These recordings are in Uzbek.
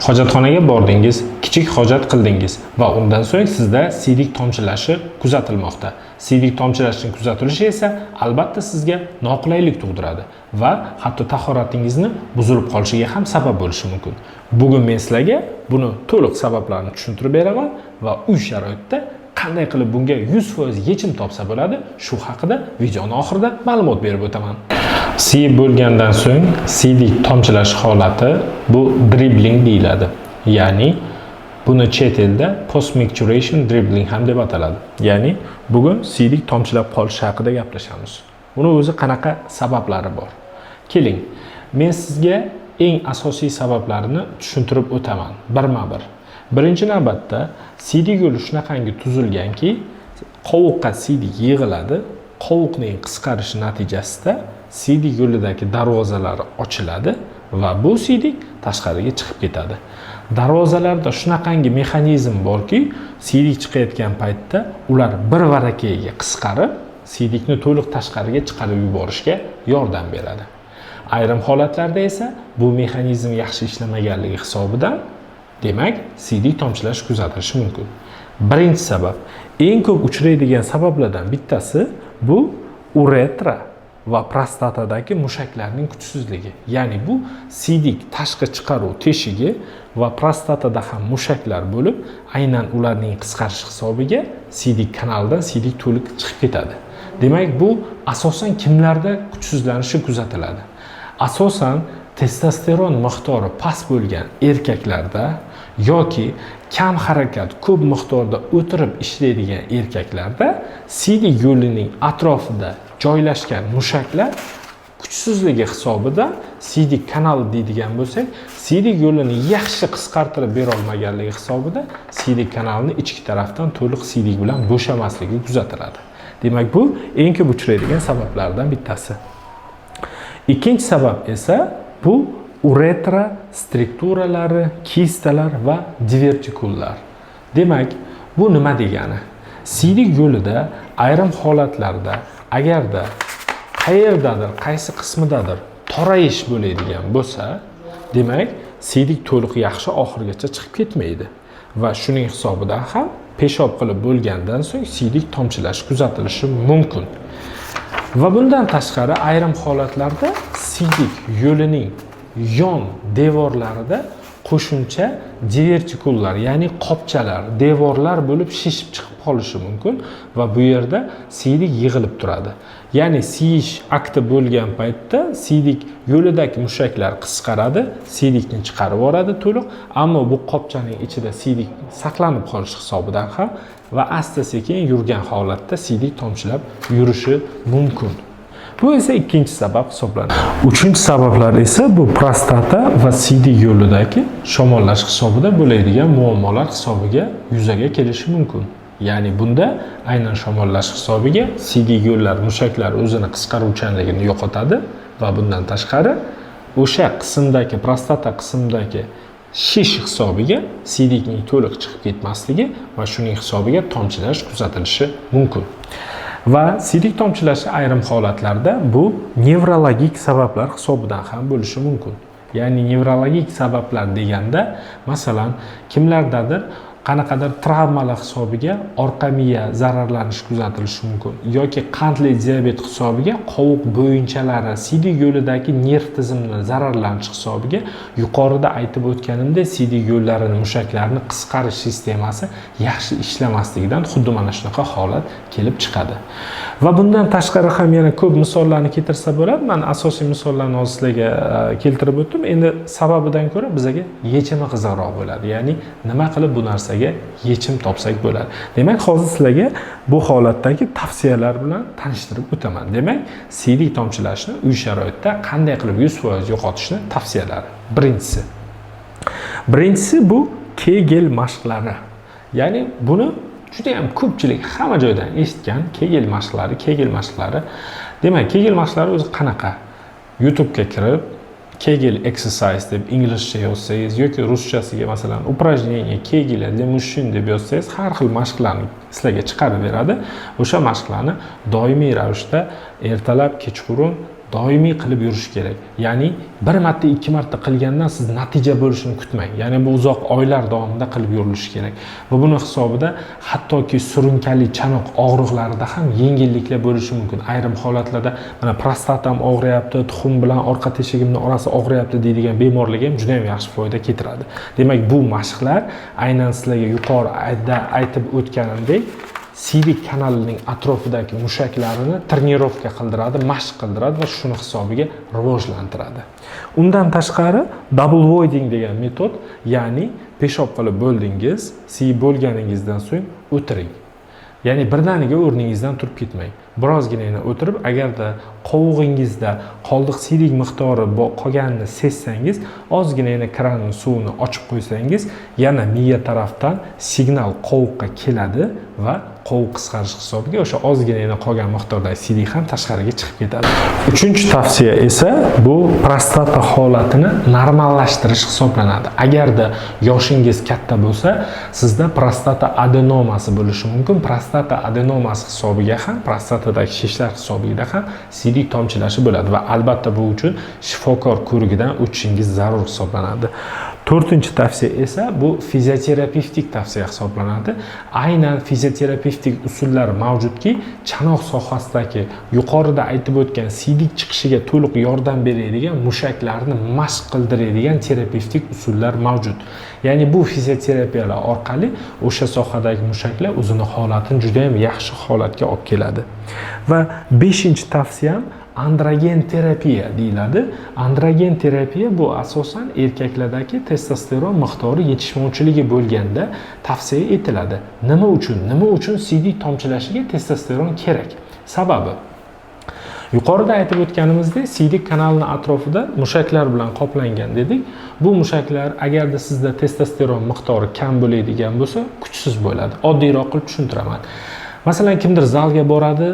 Hojatxonaga bordingiz, kichik hojat qildingiz va undan so'ng sizda siydik tomchilashi kuzatilmoqda. Siydik tomchilashining kuzatilishi esa albatta sizga noqulaylik tug'diradi va hatto tahoratingizni buzilib qolishiga ham sabab bo'lishi mumkin. Bugun men sizlarga buni to'liq sabablarini tushuntirib beraman va uy sharoitida qanday qilib bunga 100% yechim topsa bo'ladi, shu haqida videoni oxirida ma'lumot berib o'taman. Siyib bo'lgandan so'ng siydik tomchilash holati, bu dribbling deyiladi. Ya'ni buni chet elda post micturition dribbling ham deb ataladi. Ya'ni bugun siydik tomchilab qolishi haqida gaplashamiz. Buni o'zi qanaqa sabablari bor? Keling, men sizga eng asosiy sabablarini tushuntirib o'taman birma-bir. Birinchi navbatda siydik yo'li shunaqangi tuzilganki, qovuqqa siydik yig'iladi, qovuqning qisqarishi natijasida siydik yo'lidagi darvozalari ochiladi va bu siydik tashqariga chiqib ketadi. Darvozalarda shunaqangi mexanizm borki, siydik chiqayotgan paytda ular bir varakayiga qisqarib, siydikni to'liq tashqariga chiqarib yuborishga yordam beradi. Ayrim holatlarda esa bu mexanizm yaxshi ishlamaganligi hisobidan, demak, siydik tomchilash kuzatilishi mumkin. Birinchi sabab, eng ko'p uchraydigan sabablardan bittasi, bu uretra va prostatadagi mushaklarning kuchsizligi. Ya'ni bu siydik tashqi chiqaruv teshigi va prostatada ham mushaklar bo'lib, aynan ularning qisqarishi hisobiga siydik kanalidan siydik to'liq chiqib ketadi. Demak, bu asosan kimlarda kuchsizlanishi kuzatiladi? Asosan testosteron miqdori past bo'lgan erkaklarda yoki kam harakat, ko'p miqdorda o'tirib ishlaydigan erkaklarda siydik yo'lining atrofida joylashgan mushaklar kuchsizligi hisobida, siydik kanali deydigan bo'lsak, siydik yo'lini yaxshi qisqartirib berolmaganligi hisobida siydik kanalini ichki tarafdan to'liq siydik bilan bo'shamasligi kuzatiladi. Demak, bu eng ko'p uchraydigan sabablardan bittasi. Ikkinchi sabab esa bu uretra strukturalari, kistalar va divertikullar. Demak, bu nima degani? Siydik yo'lida ayrim holatlarda agarda qayerdadir, qaysi qismidadir torayish bo'ladigan bo'lsa, demak, siydik to'liq yaxshi oxirigacha chiqib ketmaydi va shuning hisobidan ham peshob qilib bo'lgandan so'ng siydik tomchilashi kuzatilishi mumkin. Va bundan tashqari ayrim holatlarda siydik yo'lining yon devorlarida qo'shimcha divertikullar, ya'ni qopchalar, devorlar bo'lib shishib chiqib qolishi mumkin va bu yerda siydik yig'ilib turadi. Ya'ni siyish akti bo'lgan paytda siydik yo'lidagi mushaklar qisqaradi, siydikni chiqarib yuboradi to'liq, ammo bu qopchaning ichida siydik saqlanib qolishi hisobidan ham va asta sekin yurgan holatda siydik tomchilab yurishi mumkin. Bu esa ikkinchi sabab hisoblanadi. Uchinchi sabablar esa bu prostata va siydik yo'lidagi shamollash hisobida bo'ladigan muammolar hisobiga yuzaga kelishi mumkin. Ya'ni bunda aynan shamollash hisobiga siydik yo'llar, mushaklar o'zini qisqaruvchanligini yo'qotadi va bundan tashqari o'sha qismdagi, prostata qismidagi shish hisobiga siydikning to'liq chiqib ketmasligi va shuning hisobiga tomchilash kuzatilishi mumkin. Va siydik tomchilashi ayrim holatlarda bu nevrologik sabablar hisobidan ham bo'lishi mumkin. Ya'ni nevrologik sabablar deganda, masalan, kimlardadir qanaqadir travmalar hisobiga orqa miya zararlanishi kuzatilishi mumkin yoki qandli diabet hisobiga qovuq bo'yinchalari, siydik yo'lidagi nerv tizimini zararlanishi hisobiga, yuqorida aytib o'tganimdek, siydik yo'llarini, mushaklarini qisqarish sistemasi yaxshi ishlamasligidan xuddi mana shunaqa holat kelib chiqadi. Va bundan tashqari ham yana ko'p misollarni keltirsa bo'ladi. Man asosiy misollarni hozir sizlarga keltirib o'tdim. Endi sababidan ko'ra bizaga yechimi qiziqroq bo'ladi, ya'ni nima qilib bu narsaga yechim topsak bo'ladi. Demak, hozir sizlarga bu holatdagi tavsiyalar bilan tanishtirib o'taman. Demak, siydik tomchilashni uy sharoitida qanday qilib 100% yo'qotishni tavsiyalari. Birinchisi bu Kegel mashqlari. Ya'ni buni juda yam ko'pchilik hamma joydan eshitgan, Kegel mashqlari, Kegel mashqlari. Demak, Kegel mashqlari o'zi qanaqa? YouTubega kirib, "Kegel exercise" deb inglizcha yozsangiz yoki ruschasiga, masalan, "упражнение Кегеля для мужчин" deb yozsangiz, har xil mashqlarni sizlarga chiqarib beradi. O'sha mashqlarni doimiy ravishda ertalab, kechqurun doimiy qilib yurish kerak. Ya'ni bir marta, ikki marta qilgandan siz natija bo'lishini kutmang. Ya'ni bu uzoq oylar davomida qilib yurilishi kerak. Va buni hisobida hattoki surunkali chanoq og'riqlarida ham yengilliklar bo'lishi mumkin. Ayrim holatlarda mana prostatam og'riyapti, tuxum bilan orqa teshigimni orasi og'riyapti deydigan bemorlarga ham juda ham yaxshi foyda keltiradi. Demak, bu mashqlar aynan sizlarga yuqorida aytib o'tganimdek siydik kanalining atrofidagi mushaklarini тренировка qildiradi, mashq qildiradi va shuni hisobiga rivojlantiradi. Undan tashqari double voiding degan metod, ya'ni peshob qilib bo'ldingiz, siyib bo'lganingizdan so'ng o'tiring. Ya'ni birdaniga o'rningizdan turib ketmang. Birozgina yana o'tirib, agarda qovug'ingizda qoldiq siydik miqdori qolganini sezsangiz, ozgina yana kranning suvini ochib qo'ysangiz, yana miya tarafdan signal qovuqqa keladi va qovuq qisqarish hisobiga o'sha ozgina yana qolgan miqdordagi siydik ham tashqariga chiqib ketadi. Uchinchi tavsiya esa bu prostata holatini normallashtirish hisoblanadi. Agarda yoshingiz katta bo'lsa, sizda prostata adenomasi bo'lishi mumkin. Prostata adenomasi hisobiga ham, prostatadagi shishlar hisobiga ham siydik tomchilashi bo'ladi va albatta bu uchun shifokor ko'rigidan o'tishingiz zarur hisoblanadi. To'rtinchi tavsiya esa bu fizioterapevtik tavsiya hisoblanadi. Aynan fizioterapevtik usullar mavjudki, chanoq sohasidagi yuqorida aytib o'tgan siydik chiqishiga to'liq yordam beradigan mushaklarni mashq qildiradigan terapevtik usullar mavjud. Ya'ni bu fizioterapiyalar orqali o'sha sohadagi mushaklar o'zini holatini juda ham yaxshi holatga olib keladi. Va beshinchi tavsiyam androgen terapiya deyiladi. Androgen terapiya bu asosan erkaklardagi testosteron miqdori yetishmovchiligi bo'lganda tavsiya etiladi. Nima uchun? Nima uchun siydik tomchilashiga testosteron kerak? Sababi, yuqorida aytib o'tganimizdek, siydik kanalini atrofida mushaklar bilan qoplangan dedik. Bu mushaklar agarda sizda testosteron miqdori kam bo'ladigan bo'lsa, kuchsiz bo'ladi. Oddiyroq qilib tushuntiraman. Masalan, kimdir zalga boradi,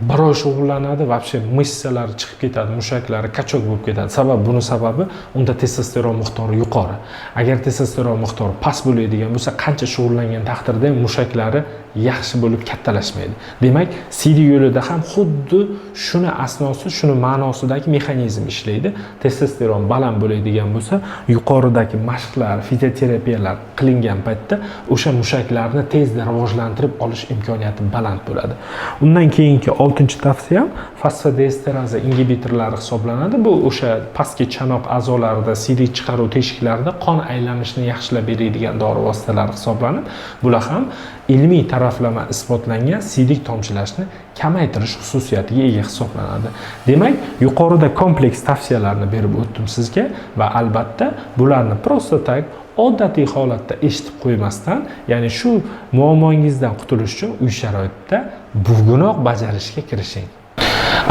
bir oy shug'ullanadi, вообще мышца lari chiqib ketadi, mushaklari качок bo'lib ketadi. Buni sababi unda testosteron miqdori yuqori. Agar testosteron miqdori past bo'ladigan bo'lsa, qancha shug'ullangan taqdirda ham mushaklari yaxshi bo'lib kattalashmaydi. Demak, siydik yo'lida ham xuddi shuni asnosi, shuni ma'nosidagi mexanizm ishlaydi. Testosteron baland bo'ladigan bo'lsa, yuqoridagi mashqlar, fizioterapiyalar qilingan paytda o'sha mushaklarni tezda rivojlantirib olish imkoniyati baland bo'ladi. Undan keyingi oltinchi tavsiyam fosfodiesteraza ingibitorlari hisoblanadi. Bu o'sha pastki chanoq a'zolarida, siydik chiqaruv teshiklarida qon aylanishini yaxshilab beradigan dori vositalari hisoblanib, bular ham ilmiy taraflama isbotlangan siydik tomchilashni kamaytirish xususiyatiga ega hisoblanadi. Demak, yuqorida kompleks tavsiyalarni berib o'tdim sizga va albatta bularni просто так, odatiy holatda eshitib qo'ymasdan, ya'ni shu muammongizdan qutulish uchun uy sharoitida bugunoq bajarishga kirishing.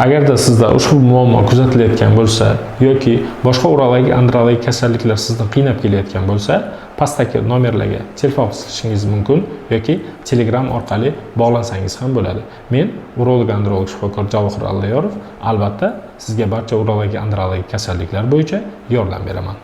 Agarda sizda ushbu muammo kuzatilayotgan bo'lsa yoki boshqa urologik, andrologik kasalliklar sizni qiynab kelayotgan bo'lsa, pastdagi nomerlarga telefon qilishingiz mumkin yoki Telegram orqali bog'lansangiz ham bo'ladi. Men urolog androlog shifokor Javohir Allayorov albatta sizga barcha urologik, andrologik kasalliklar bo'yicha yordam beraman.